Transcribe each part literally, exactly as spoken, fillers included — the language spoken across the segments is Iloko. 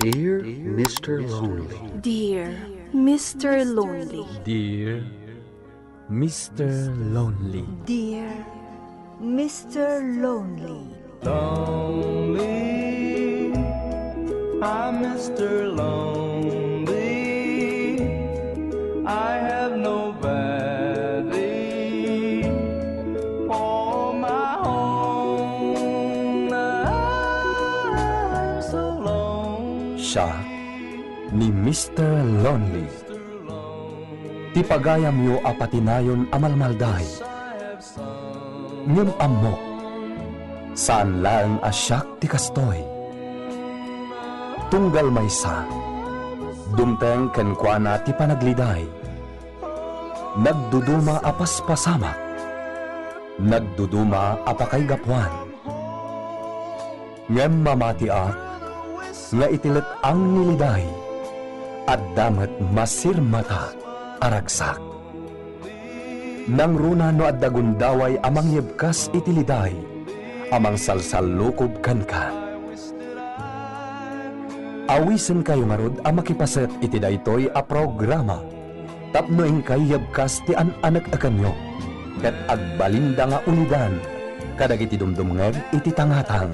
Dear Mister Lonely. Dear Mister Lonely. Dear Mister Lonely. Dear Mister Lonely. Lonely, I'm Mister Lonely. I have nobody for my own. I'm so lonely. Siak ni Mister Lonely. Ti pagayamyo a patinayon a malmalday. Ngem ammok, saan laeng a siak ti kastoy. Tunggal maysa, dumteng kenkuana ti panagliday. Nagduduma a paspasamak, nagduduma a pakaigapuan. Ngem mamatiak nga iti let-ang ni liday, adda met masirmata a ragsak. Nangruna no adda gundaway a mangyebkas iti liday a mangsalsallukob kenka. Awisenkayo ngarud a makipaset iti daytoy a programa tapno inkay yebkas ti an-anek-ekenyo ket agbalinda nga ulidan kadagiti dumdumngeg iti tangatang.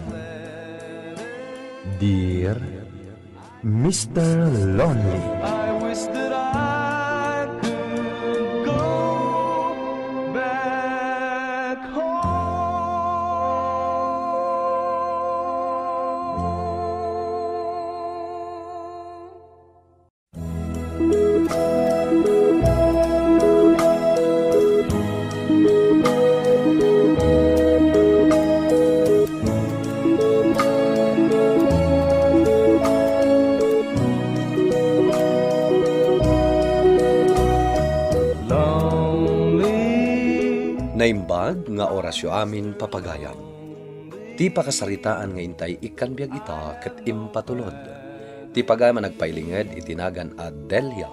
Dear Mister Lonely. I wish that I could go back home. Naimbag nga orasyo amin, papagayam. Ti pakasaritaan nga intay ikkan biag ita ket impatulod. Ti pagayam a nagpailinged iti nagan a Delia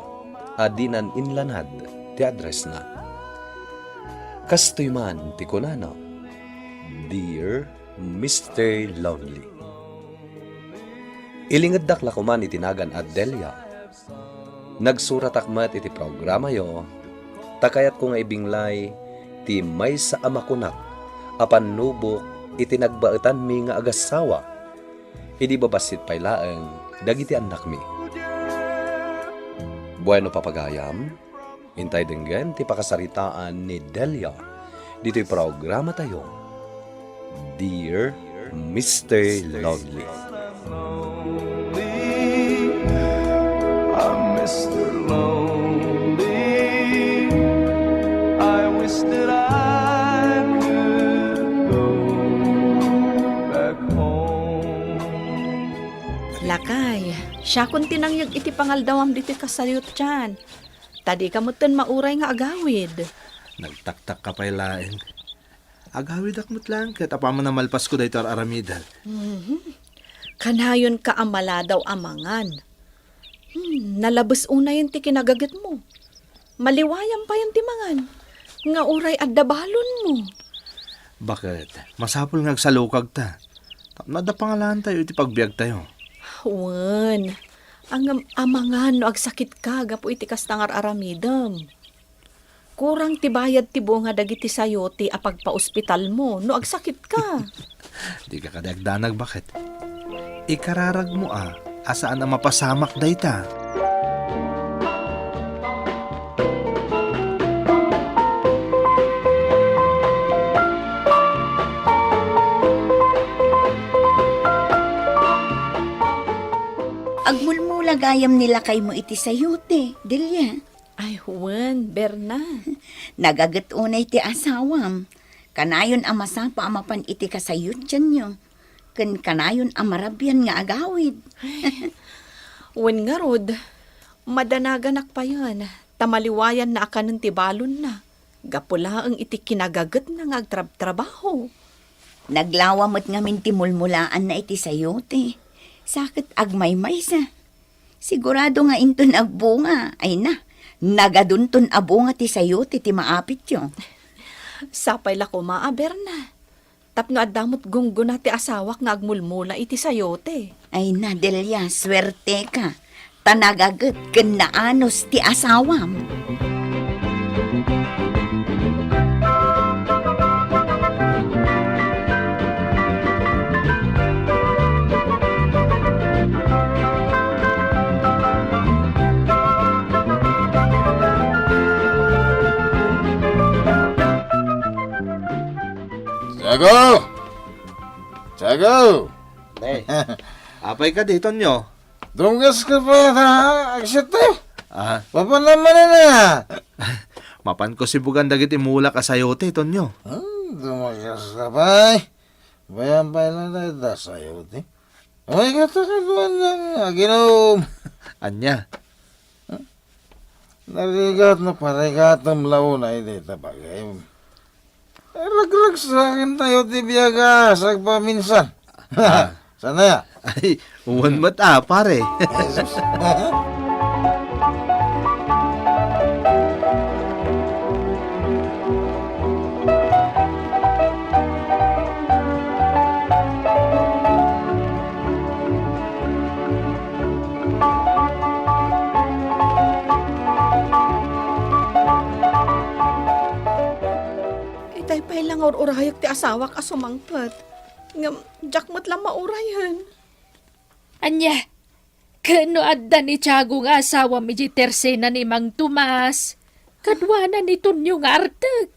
a dinan inlanad ti addressna. Kastoy man ti kunana, Dear Mister Lonely. Ilingeddak la koman iti nagan a Delia. Nagsuratak met iti programayo, ta kayatko nga ibinglay ti maysa a makunak a pannubok iti nagbaetanmi nga agassawa, idi babassit pay laeng dagiti annakmi. Bueno, papagayam, intay denggen ti pakasaritaan ni Delia ditoy programatayo, Dear Mister Lonely. I'm Mister Lonely. I wish that I could go back home. Lakay, siakon ti nangyeg iti pangaldawam ditoy kasayuttian. Ta dika metten mauray nga agawid. Nagtaktakka pay laeng. Agawidak met laeng ket apaman a malpasko daytoy ar-aramidem. Mhm. Kanayonka a maladaw a mangan. Hmm, nalabes unayen ti kinagagetmo. Maliwayan payen ti mangan. Nga uray adda balonmo. Baket, masapul nga agsalukagta. Tapno adda pangalaantayo iti pagbiagtayo. Wen, ngem amangan no agsakitka gapu iti kasta nga ar-aramidem. Kurang ti bayad ti bunga dagiti sayote a pagpaospitalmo no agsakitka. Dika kadi agdanag, baket. Ikararagmo a, a saan a mapasamak dayta. Agmulmula gayam ni lakaymo iti sayote, Delia. Ay, wen, Berna. Nagaget unay ti asawam. Kanayon a masapa a mapan iti kasayuttianyo. Ken kanayon a marabian nga agawid. Ay, wen ngarud, madanaganak payen, ta maliwayanna a kanen ti balonna. Gapu laeng iti kinagagetna nga agtrabtrabaho. Naglawa met ngamin ti mulmulaanna iti sayote. Sa ket agmaymaysa. Sigurado nga inton agbunga, ay na, nagadunton a bunga ti sayote ti maapityo. Sapay la koma a Berna. Tapno adda met gunggona ti asawak nga agmulmula iti sayote. Ay na, Delia, suerteka. Ta nagaget ken naanus ti asawam. Tiago! Tiago! Nay, apay kadi, Tonyo? Dumgas ka pa, ha? Agsat tayo. Ah. Papa naman na. Mapan ko sibugan dagiti mulak a sayote, Tonyo. Hmm, dumgas ka pa, eh. Bayan pa lang tayo da sayote. Ay, kata ka doon ng aginom. Anya? Narigat no parigatam launa iti tabagim. Ragragsakan tayo ti biagas agpaminsan. Ah. Sana ya? Ay, uwan met a, pare. Jesus. Itay pay la nga ur-urayek ti asawak a sumangpet. Ngem, diak met la maurayen. Ania, ken no adda ni Tiago nga asawam idiay tersena ni Mang Tomas, kaduana ni Tonyo nga artek.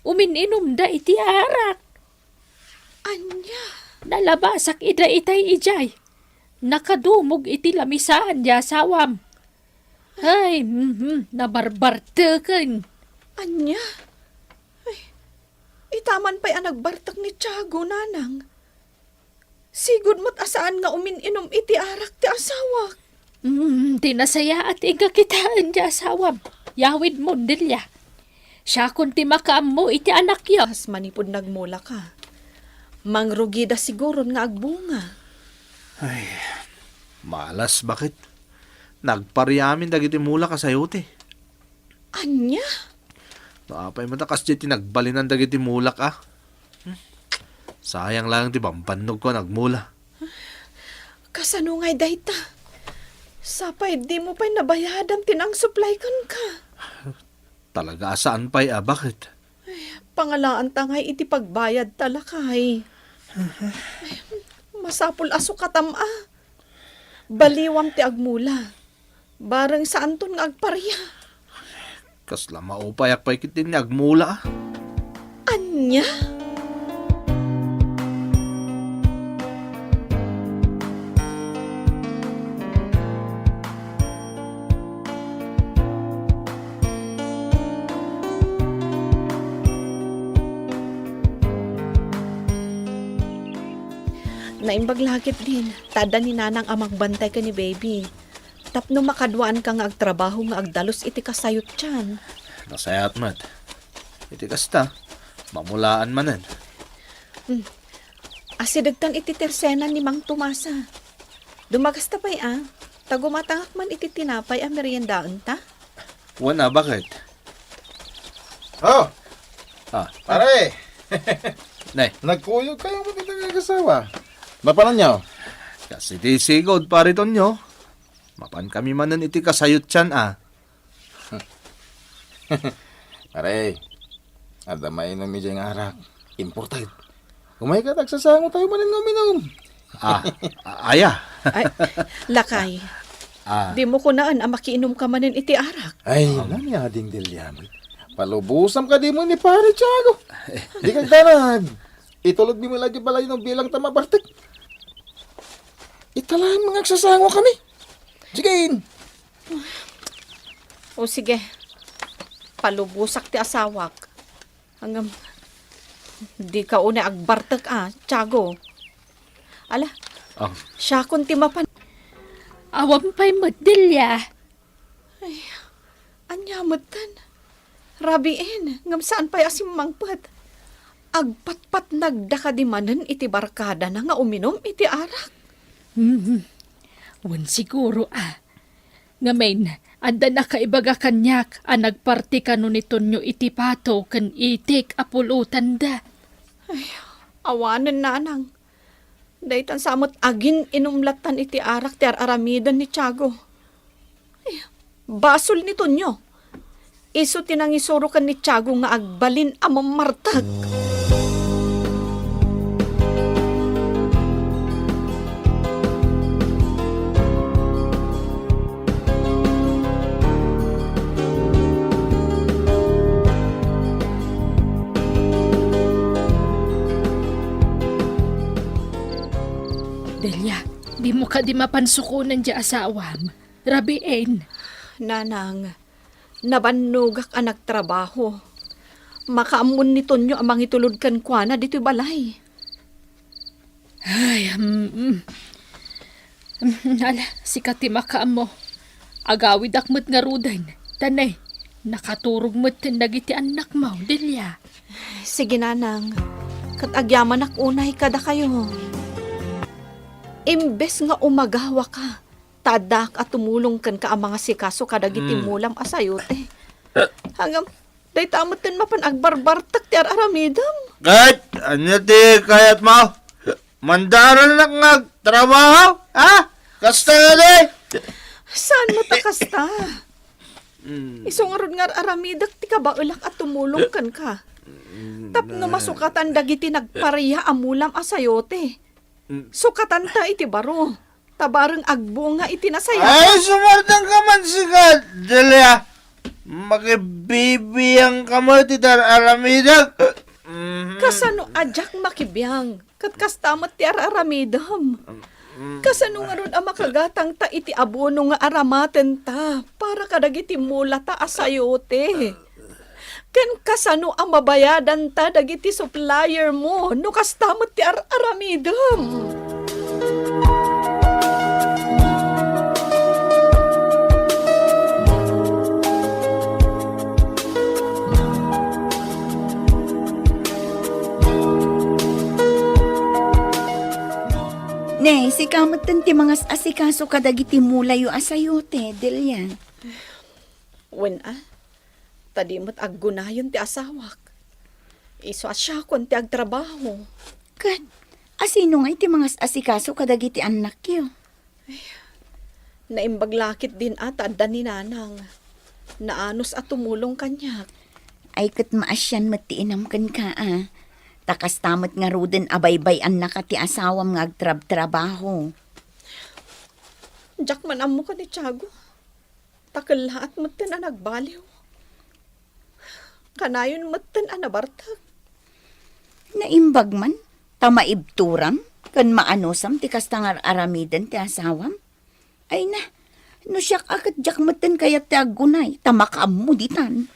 Umin-inumda iti arak. Ania? Nalabasak ida itay idiay. Nakadumog iti lamisaan ti asawam. Ay, mhm, nabarbarteken. Ania? Ay, itaman pay a nagbartek ni Tiago, nanang. Sigud met a saan nga umin-inum iti arak ti asawak. Mm, ti nasayaat, inka kitaen ti asawam. Yawidmon, Delia. Siakon ti makaammo iti anakyo. Kas manipud nagmulaka. Mangrugida siguron nga agbunga. Ay, malas, baket. Nagpariamin dagiti mulak a sayote. Ania? No apay met a kasdiay ti nagbalinan dagiti mulak, a? Hmm? Sayang laeng ti bambannogko a nagmula. Kasano ngay dayta? Sapay dimo pay nabayadan ti nangsuplay kenka. Talaga a saan pay a, baket? Ay, pangalaanta ngay iti pagbayadta, lakay. Ay, masapul a sukatam a. Baliwam ti agmula. Bareng saanton nga agparia. Kasla maupayak pay ketdin nga agmula, a. Ania? Naimbag la ketdin, ta adda ni nanang a mangbantay ken ni baby. Tapno makaduaanka nga agtrabaho nga agdalus iti kasayottian. Nasayaat met. Iti kasta, mamulaan manen. Hmm. Asidegtan iti tersena ni Mang Tomasa. Dumagasta pay a, ta gumatangak man iti tinapay a meriendaenta. Wen a, baket? Oh! Ah. Pare! Nay. Nagkuyog kayo mo dito nga asawa. Napananyo? Kasi ti sigod, pare Tonyo. Mapan kami manen iti kasayottian, a. Pare, adda mainom idiay nga arak. Imported. Umayka ta agsasango tayo manen nga uminom. Ah, a-, aya. Ay, lakay. Ah. Dimo kunaen a makiinomka manen iti arak. Ay, um, nani ading Delia met. Palubosam kadi mo ni Pare Tiago. Di kagdanag. Itulod mi met la di balay no bilang ta mabartek. Ita laeng nga agsasango kami. Sige. O sige. Palubosak ti asawak. Ngem, dika unay agbartek a, Tiago. Ala, ah, siakon ti mapan. Awan pay met, Delia. Ay, ania metten? Rabiin, ngem saan pay a simmangpet. Agpatpatnagda kadi manen iti barkadana nga uminom iti arak. Mhm. Wen siguro a. Ngamin, adda nakaibaga kaniak a nagparti kano ni Tonyo iti pato ken itik a pulotanda. Ay, Awanen, nanang. Daytan sa met agin-inum lattan iti arak ti ar-aramiden ni Tiago. Ay, basol ni Tonyo. Isu ti nangisuro ken ni Tiago nga agbalin a mammartek. Delia, dimo kadi mapan sukonen ti asawam? Rabien. Nanang, nabannogak a nagtrabaho. Makaammon ni Tonyo a mangitulod kenkuana ditoy balay. Ay, mm, mm. Mm, ala, sika ti makaammo. Agawidak met ngaruden. Ta ne, nakaturog met dagiti annakmo, Delia. Sige, nanang. Ket agyamanak unay kadakayo. Imbes nga umagawaka, ta addaak a tumulong kenka a mangasikaso kadagiti Mm. mulam a sayote. Ngem, dayta metten mapan agbarbartek ti ar-aramidem. Ket, ania ti kayatmo? Mandaralnak nga agtrabaho? Ha? Kasta nga di? Saan met a kasta? Mm. Isu ngarud nga ar-aramidek ti kabaelak a tumulong kenka. Mm. Tapno masukatan dagiti nagparia a mulam a sayote. Mm. Sukatanta iti baro. Ta bareng agbunga iti nasayat. Ay, sumardengka man sika, Delia. Makibibiangka met iti ar-aramidek. Mhm. Kasano a diak makibiang? Ket kasta met ti ar-aramidem. Mm. Kasano ngarud a makagatangta iti abono nga aramatenta para kadagiti mulata a sayote? Ken kasano a mabayadanta dagiti suppliermo no kasta met ti ar-aramidem? Ne, sika metten ti mangas-asikaso kadagiti mulayo a sayote, Delia. Wen a, ta di met aggunayon ti asawak. Isu a siakon ti agtrabaho. Ket, asino ngay ti mangas-asikaso kadagiti annakyo? Ay, naimbag la ketdin a ta adda ni nanang. Naanus a tumulong kaniak. Ay, ket maasian met ti inam kenka a. Ta kasta met ngaruden a baybay-annaka ti asawam nga agtrabtrabaho. Diak man ammo ken ni Tiago. Ta kellaat metten a nagbaliw. Kanayon metten a nabartek. Naimbag man, ta maibturam ken maanusam ti kasta nga ar-aramiden ti asawam. Ay na, no siak a ket diak metten kayat ti aggunay, ta makaammo ditan.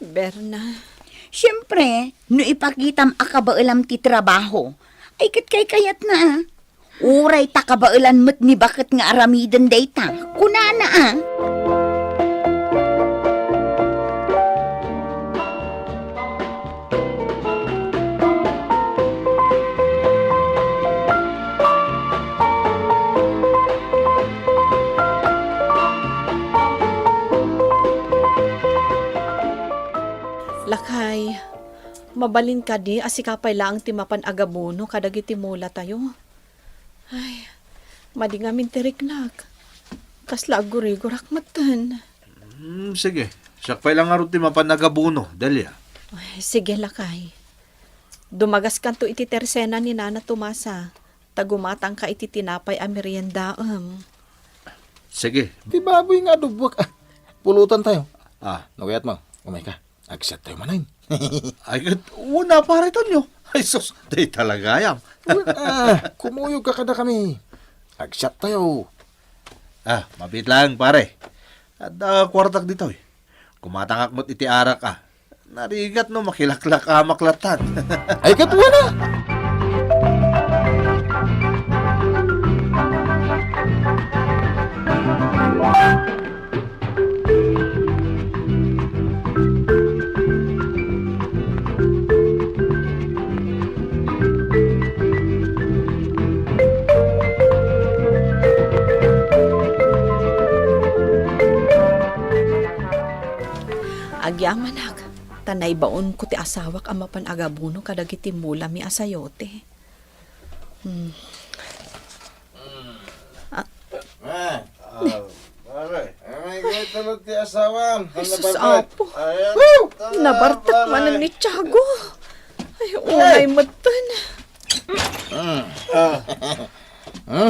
Berna. Siempre, no ipakitam a kabaelam ti trabaho, ay ket kaykayatna a. Uray ta kabaelan met ni baket nga aramiden dayta, kunana a. Lakay, mabalin kadi a sika pay laeng ti mapan agabono kadagiti mulatayo? Ay, madi ngamin ti riknak. Kasla aggurigorak metten. Hmm, sige. Siak pay la ngarud ti mapan agabono, Delia. Ay, sige, lakay. Dumagaskanto iti tersena ni Nana Tomasa, ta gumatangka iti tinapay a meriendaem. Sige. Ti baboy nga adubbek. Ah, pulutantayo. Ah. No kayatmo, umayka. Agsiattayo manen. Ay, ket, una, Pare Tonyo. Ay, sus, dayta la gayam. Wen, ah, kumuyogka kadakami. Agsiattayo. Ah, mabiit laeng, pare. Adda kuartak ditoy. Kumatangak met iti arak a. Narigat no makilaklakamak lattan. Ay, ket wen a. Agyamanak, ta naibaonko ti asawak a mapan agabuno kadagiti mulami a sayote. Hmm. Ah. Ah, ah, pare. Ay, may tulod ti asawam. Ay, sus, nabartek. Apo. Ayan. Woo! Nabartek manen ni Tiago. Ay, unay metten. Ah. Ah.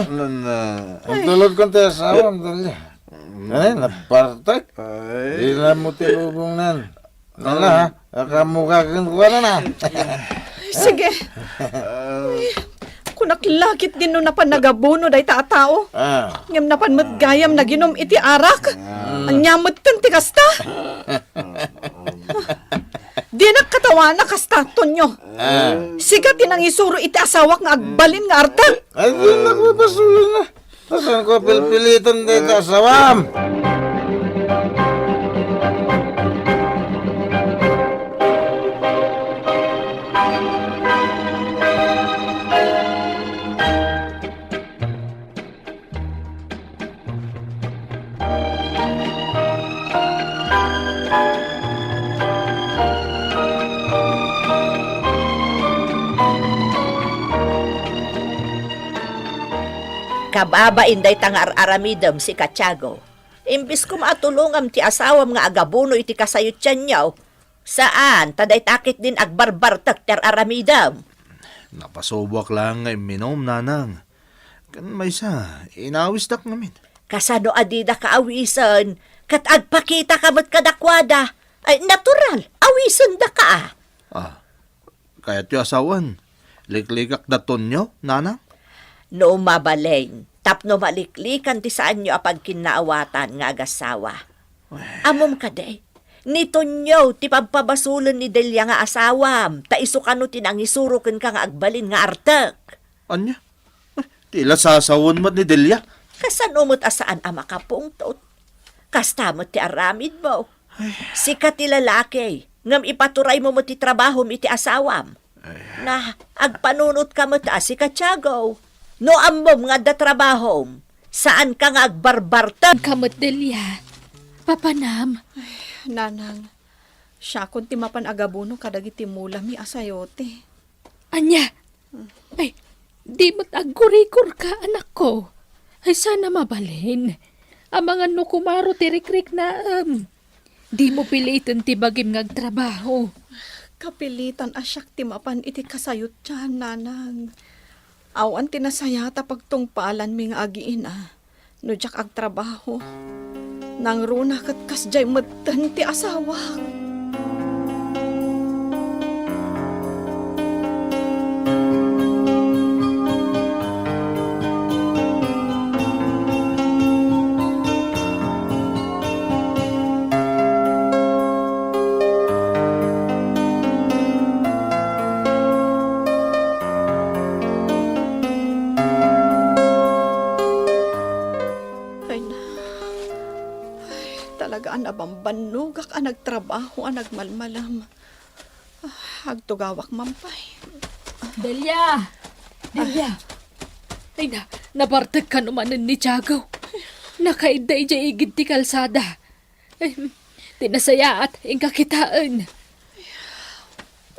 Nan, ah, ang tulod ko ti asawam, Delia. Ay, nabartek. Ay. Di na mo tilubong nan. Ala, ha? Akamukaken ko na na. Sige. Ay, kunak lakit din no napan nagabuno dayta a tao. Ah. Ngem napan met gayam naginom iti arak. Ah. Ania metten ti kasta? Dinak katawana kasta, Tonyo. Ah. Sika ti nangisuro iti asawak nga agbalin nga artek. Ay, di na ko papasulan na. Saan ko pilpilitan dayta asawam? Kababain dayta nga ar-aramidem, sika Tiago. Imbes koma a tulongam ti asawam nga agabuno iti kasayotianyo, saan, ta dayta ketdin agbarbartek ti ar-aramidem. Napasuboak laeng nga imminum, nanang. Ken maysa, inawisdak ngamin. Kasano a dida kaawisen, ket agpakitaka met kadakuada? Ay, natural, awisendaka. Ah, kayatyo a sawen, liklikak da Tonyo, nanang? No mabalin, tapno maliklikan ti saanyo a pagkinnaawatan nga agasawa. Ay. Ammom kadi, ni Tonyo ti pabpabasolen ni Delia nga asawam, ta isu kano ti nangisuro kenka nga agbalin nga artek. Ania? Ay, ti la sasawen met ni Delia. Kasano met a saan a makapungtot? Kasta met ti aramidmo. Ay. Sika ti lalaki, ngem ipaturaymo met ti trabahom iti asawam. Ay. Na, agpanunotka met a sika Tiago. No ammom nga adda trabahom, saanka nga agbarbartek. Ka met, Delia. Papanam. Ay, nanang, siakon ti mapan agabuno kadagiti mulami a sayote. Ania? Ay, di met aggurigurka, anakko. Ay, saan a mabalin. Amangan no kumaro ti rikriknaem. Dimo piliten ti bagim nga agtrabaho. Kapilitan a siak ti mapan iti kasayotian, nanang. Awan ti nasayaat a pagtungpalanmi nga agiina. No diak agtrabaho, nangruna ket kasdiay metten ti asawak. Ay, na. Ay, talaga a nabambannogak a nagtrabaho a nagmalmalem. Ah, agtugawak man pay. Delia! Delia! Ay na, nabartek kano manen ni Tiago. Nakaidda idiay igid ti kalsada. Ay, ti nasayaat, inka kitaen.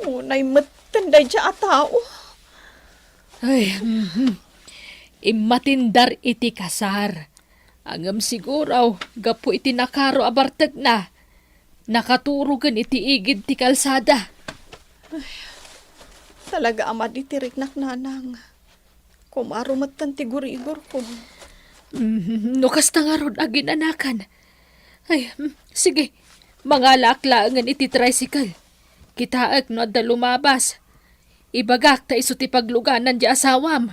Unay metten daydiay a tao. Ay, mhm. Immatindar iti kasar. Ngem siguro, gapu iti nakaro a bartekna, nakaturogen iti igid ti kalsada. Ay, talaga a madi ti riknak, nanang. Kumaro metten ti gurigurko. Mm, no kasta ngarud aginanakan. Ay, mm, sige. Mangalaak laengen iti tricycle. Kitaek no adda lumabas. Ibagak ta isu ti pagluganan ti asawam.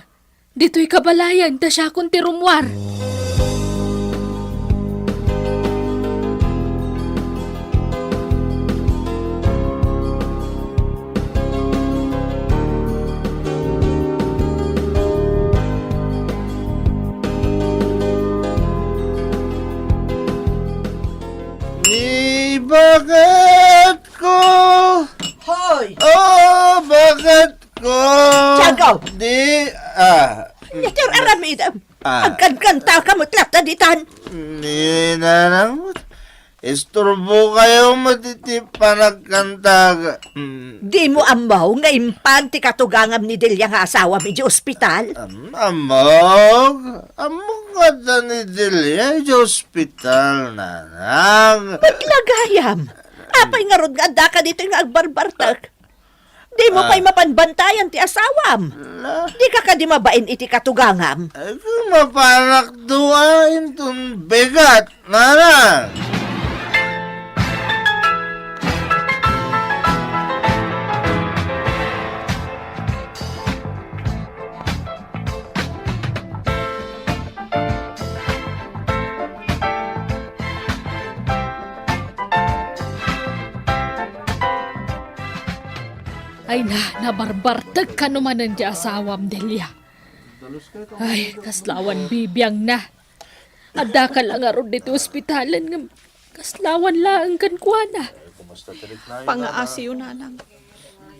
Ditoy kabalayan ta siakon ti rummuar. Ni bakit ko? Hoy! Oh, bakit ko? Tiago! Di, ah. Iti ar-aramidem. Ah. Agkankanta ka met latta ditan. Ni nanang, Isturbokayo met iti panagkantag. Mm. Dimo ammo nga impan ti katugangam ni Delia nga asawam idiay ospital? Am-, ammok. Ammok nga adda ni Delia idiay ospital, nanang. Met la gayam. Apay ngarud nga addaka ditoy nga agbarbartek? Dimo pay mapan bantayan ti asawam? La. Dika kadi mabain iti katugangam? Ay, kung mapanak dua, inton bigat, nanang. Ay na, nabarbartek kano manen ti asawam, Delia. Ay, kasla awan bibiangna. Addaka la ngarud ditoy ospitalen ngem kasla awan laeng kenkuana. Pangngaasiyo, nanang.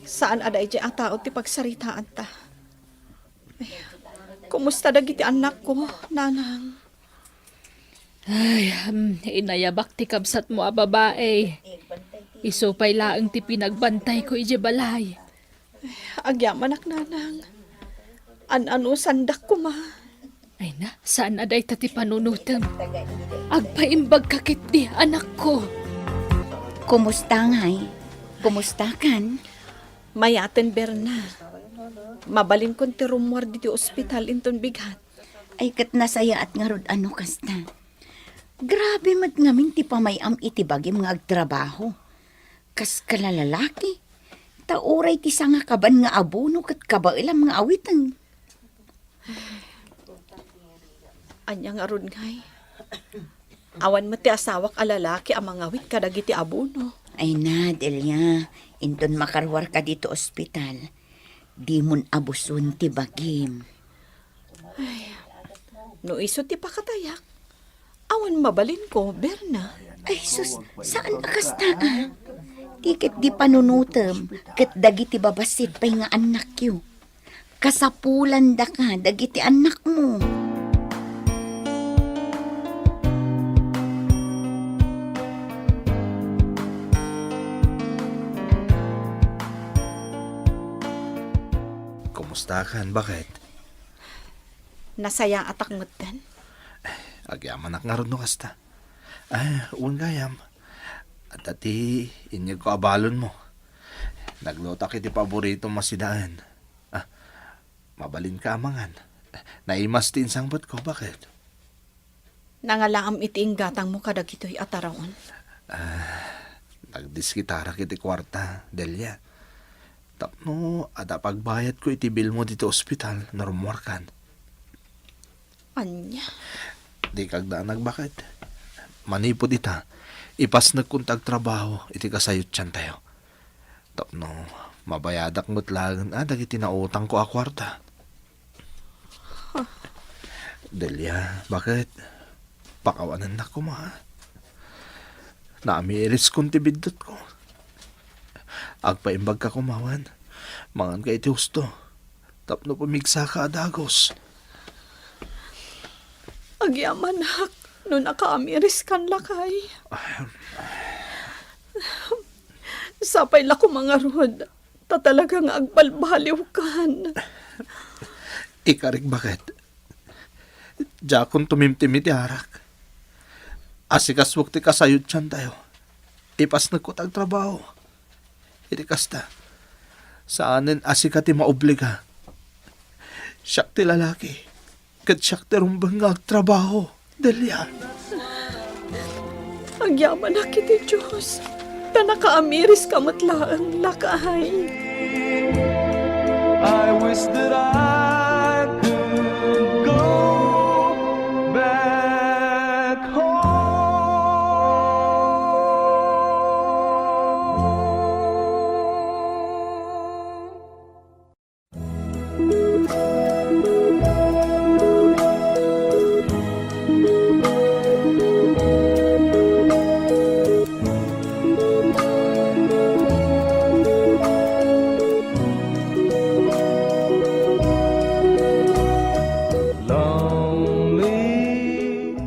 Saan a daydiay a tao ti pagsaritaanta. Ay, kumusta dagiti annakko, nanang? Ay, hmm, inayabak ti kabsatmo a babai. Isu pay laeng ti pinagbantayko idiay balay. Agyamanak, nanang. An-anusandak koma. Ay na, saan a dayta ti panunutem. Agpaimbagka ketdi, anakko. Kumusta ngay? Kumustakan? Mayaten, Berna. Mabalinkon ti rummuar ditoy ospital inton bigat. Ay, ket nasayaat ngarud a no kasta. Grabe met ngamin ti pamay-am iti bagim nga agtrabaho. Kas kalalalaki, ta uray ti sangakaban nga abono ket kabaelam nga awiten. Ania ngarud ngay? Awan met ti asawak a lalaki a mangawit kadagiti abono. Ay na, Delia, inton makaruarka ditoy ospital, dimon abuson ti bagim. Ay, no isu ti pakatayak, awan mabalinko, Berna. Ay, sus, saan a kasta, a? Ti ketdi panunutem ket dagiti babassit pay nga annakyo. Kasapulandaka dagiti annakmo. Kumustakan, baket? Nasayaatak metten. Agyamanak ngarud no kasta. Ay, wen gayam. Adda ti inyegko a balonmo. Naglutak iti paboritom a sidaen. Ah, mabalinka a mangan. Naimas ti insangpetko, baket? Nangalaam iti inggatangmo kadagitoy a taraon. Ah, nagdiskitarak iti kuarta, Delia. Tapno adda pagbayadko iti bilmo ditoy ospital no rummuarkan. Ania? Dika agdanag, baket. Manipud ita, ipasnekko ti agtrabaho iti kasayutsantayo. Tapno mabayadak met laeng a dagiti nautangko a kuarta. Delia, baket? Pakawanennak koma. Naamiriskon ti biddutko. Agpaimbagka koma wen. Manganka iti husto. Tapno pumigsaka a dagus. Agyamanak, no nakaamiriskan, lakay. Sapay la koma ngarud, ta talaga nga agbalbaliwkan. Ikarik, baket? Diakon tumimtim iti arak. Asikasuek ti kasayutsantayo. Ipasnekko ti agtrabaho. Iti kasta, saanen a sika ti maobliga. Siak ti lalaki, ket siak ti rumbeng nga agtrabaho, Delia. Agyamanak iti Dios, ta nakaamiriska met laeng, lakay. I wish that I could go back home.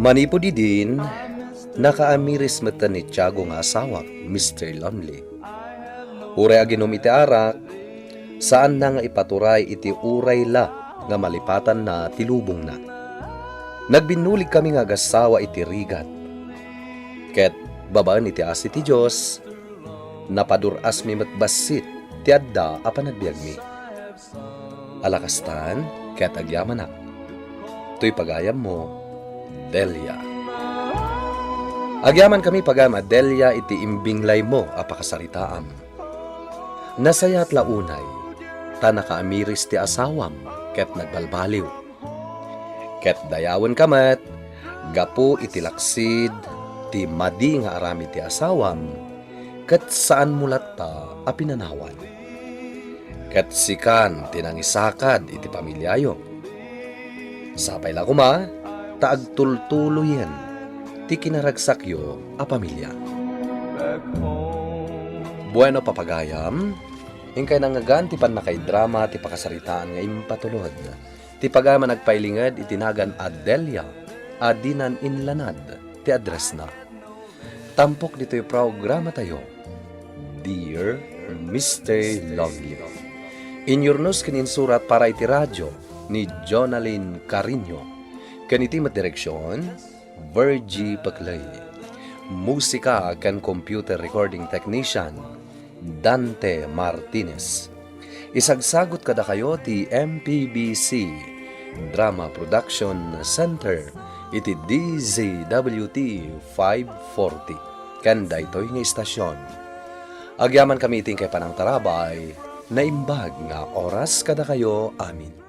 Manipud idin, Nakaamiris metten ni Tiago nga asawak, Mister Lonely. Uray aginom iti arak, saanna nga ipaturay iti uray la nga malipatanna ti lubongna. Nagbinnuligkami nga agasawa iti rigat. Ket babaen iti asi ti Dios, napadur-asmi met bassit ti adda a panagbiagmi. Ala kastan, ket agyamanak. Toy pagayammo, Delia. Agyamankami pagayam a Delia iti imbinglaymo a pakasaritaam. Nasayaat la unay, ta nakaamiris ti asawam ket nagbalbaliw. Ket dayawenka met gapu iti laksid ti madi nga aramid ti asawam, ket saanmo latta a pinanawan. Ket sikan ti nangisakad iti pamiliayo. Sapay la koma ta agtultuloyen ti kinaragsakyo a pamilia. Bueno, papagayam, inkay nangngegan ti pannakaidrama ti pakasaritaan nga impatulod. Ti pagayam a nagpailinged iti nagan a Delia a dinan inlanad ti addressna. Tampok ditoy programatayo, Dear Mister Lonely. Inyurnos ken insurat para iti radio ni Jonalyn Carino. Ken iti met direksion, Virgie Peclay. Musika ken computer recording technician, Dante Martinez. Isagsagut kadakayo ti M P B C Drama Production Center iti D Z W T five forty ken daytoy nga istasyon. Agyamankami iti inkay panangtarabay, naimbag nga oras kadakayo amin.